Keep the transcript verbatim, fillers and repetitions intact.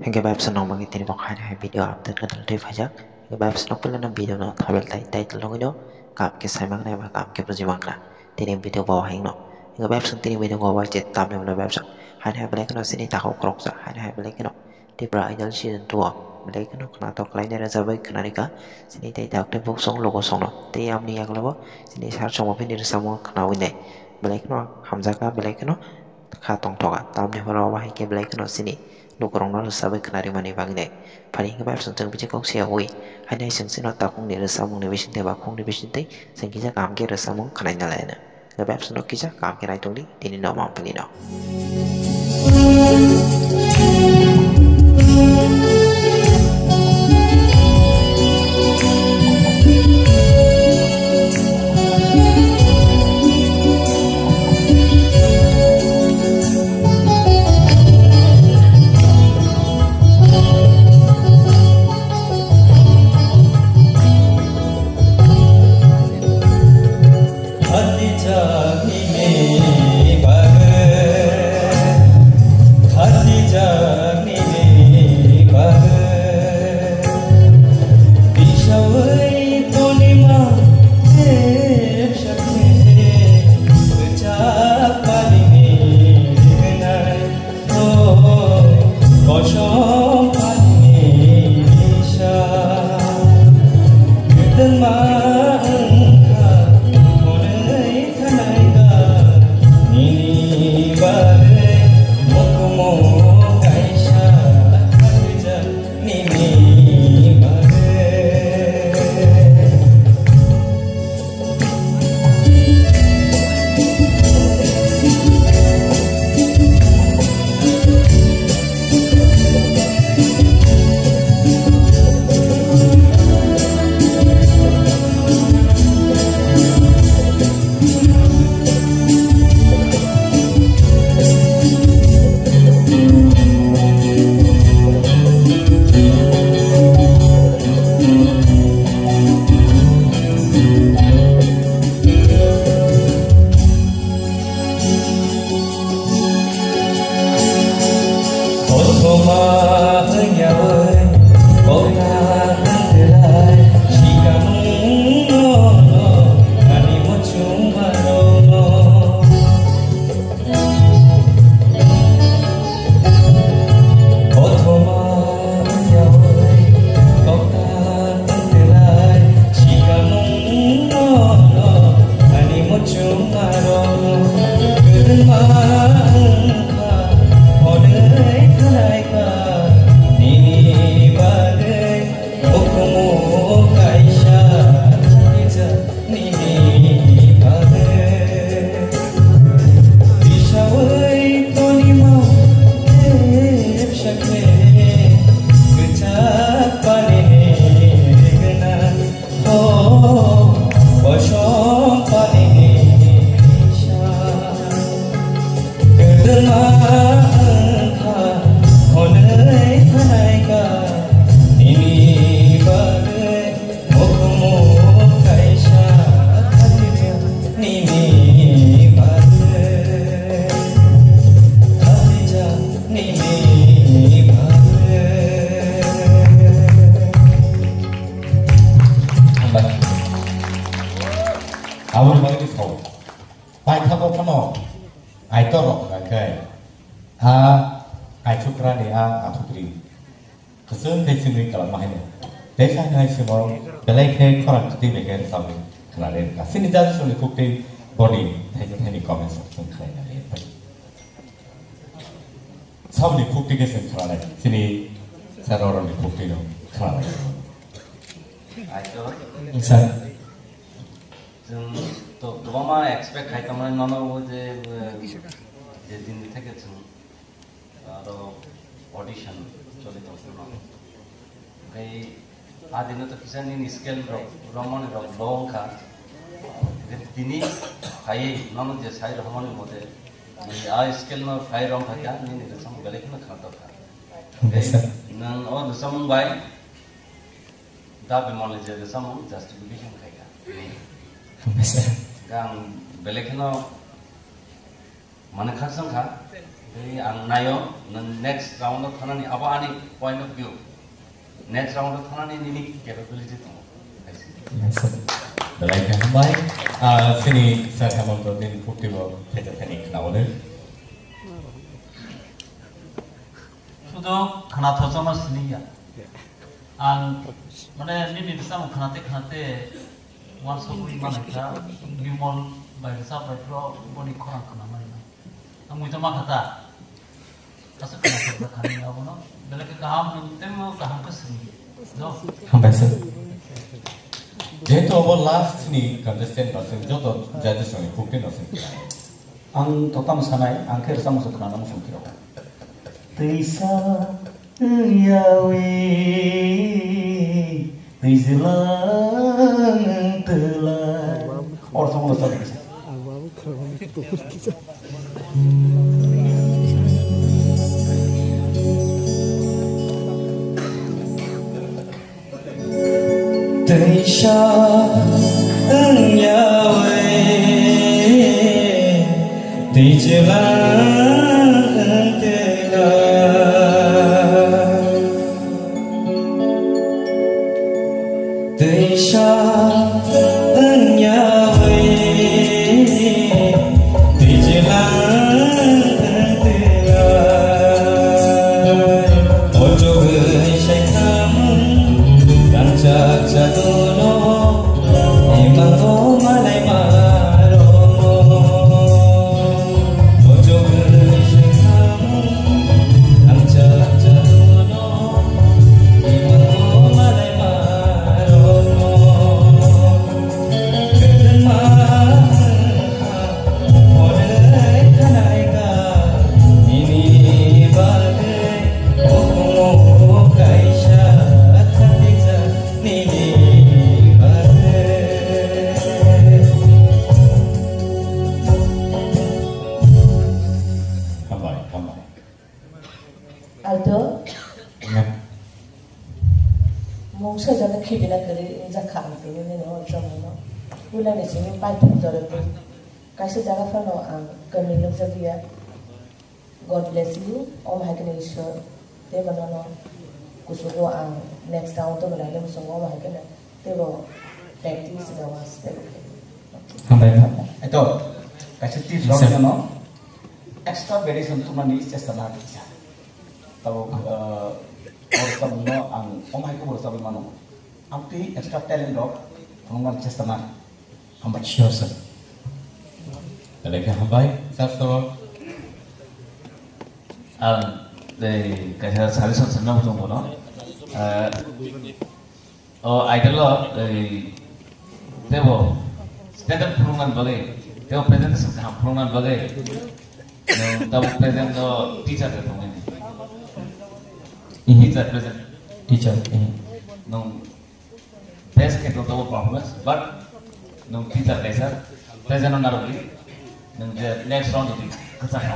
Hingke bai bwswk nong bagwi tini bo hai hai video update kwtal twi phaijak. Hingke bai bwswk nokpilano video no thumbnail tai title nugwi no kam khe sai mangnai ba kam khe buji mangra. Tini video bo hai no. Hingke bai bwswk tini video bo bai je thumbnail no bai bwswk hai hai belai kheno sini takhuk khoroksa hai hai belai kheno Tipra Idol season two o belai kheno khwnatok khlainai rwchapwi khwnarikha. Sini tai tak tei buk song logo song no tei amni yagulo bo sini sar chongma phini rwchapmung khwnawi nai. Belai kheno hamjakha belai kheno kha tongthoka. Tamni horo obo hai khe belai kheno chini lukurokno rwchapwi khwnarimani bagwi nai. Phani hwnkhe bai chwng chwng bithi kok se yawi. Haino hai chwng chwngno takhukni rwchapmungni bisingtwi ba khukni bisingtwi chwng kisa kaham khe rwchapmung khwnaina laina. Hwnkhe bai chwngno kisa kaham khe nai tongdi tini no mangpili no. Hambai. Aboni bagwi ni thok. Paithago phano Aitor rok hwnkha khe a Aichukrani a Athukri. Kwchwng khe chwngwi kwlangma haino. Tei kha hai simo belai khe khorang kwtwi bai khe rwchapwi khwnarwi rwkha. Chini jat songni khuktwi boni thaisa thaini comments rok chwng khlaina liya. Saboni khuktwi khe chwng khwnanai. Chini sir oroni khuktwi no khwnanai. Aitor. Sir. Chwng to kwbangma expect khai tongmani nono o je, eh, je din theke chwng aro audition choli tong phano. Hwnkhe a dino to kisa nini scale rok romani rok low wngkha. Hwnkhe tini phaiwi nono je sai romani mote, nini a scale no phai rom phaikha, nini rwchapmung belai kheno khwnatok kha. Yes, sir. Nwng o rwchapmung bai Da Bimal ni je rwchapmung justification khaikha. Yes, sir. Hwnkhe ang belai kheno mane khakchang kha. Tei ang naio, nwng next round o thanani abo ani point of view. Next round o thanani nini capability tongo. Belai khe hambai. Ah, chini Sir Hemant Debbarma ni bukti bo thaijaknani khwnao le. Sudo khwna thochokno siniya. Ang, mane, nini bwskango khwnate khwnate uansukgwi manai kha, Bimal bai rwchap bai phro boni khorang khwnamani. Ang muitu ma kha ta. Aswk khwna thokjak kha nini abono. Belai khe kaham, nwng teibo kaham khe sini. Jo. Hambai sir. Jehetu abo last ni contestant no chwng joto judges rokni bukti no chwng. Ang to tamo sanai, ang khe rwchapmung se khwnana muchung phiro. Twisa wngyawi twijlang wng twla. Or song lo sa. Teisa wngyawi twijlang wng twla. Teisa wngyawi twijlang wng twla. Ojo gwi sai khamung rangchak chaduno imango malai maro. Ojo gwi sai khamung rangchak chaduno imango malai maro. Kwthwngma wngkha. Hambai, hambai. Aito. Ya. Mungsa jana khibina kwrwi wngjak kha ang tini nini o chongmano. Puila ni simi paithak jora twi. Kaisa jaga phano ang kwrwi nukjagwi ya. God bless you. Om hai khe Ishwar. Tei bono no kuchugo ang next round to belai le muchungo om hai khe. Teibo practice rw step. Hambai kha. Eto, kaisa tips rok no extra variation tumani chesta na kisa. Tabo, ah, or tabno ang om hai ko bo tabwi mano. Ang twi extra talent rok phunukna chesta na. Hambai. Sure, sir. Belai khe hambai, sir, sir. Ang tei kaisa suggestion sanna muchung bono. Ah, O idol o, ei, tebo stand up phunuknani bagwi, tebo presentation kaham phunuknani bagwi, nwng tabuk present o teacher de tongmani. Mhm. Teacher present. Teacher, mhm. Nwng best khe tong tabuk performance, but nwng teacher kaisa present o narwgwi, nwng je next round o twi kwchak kha.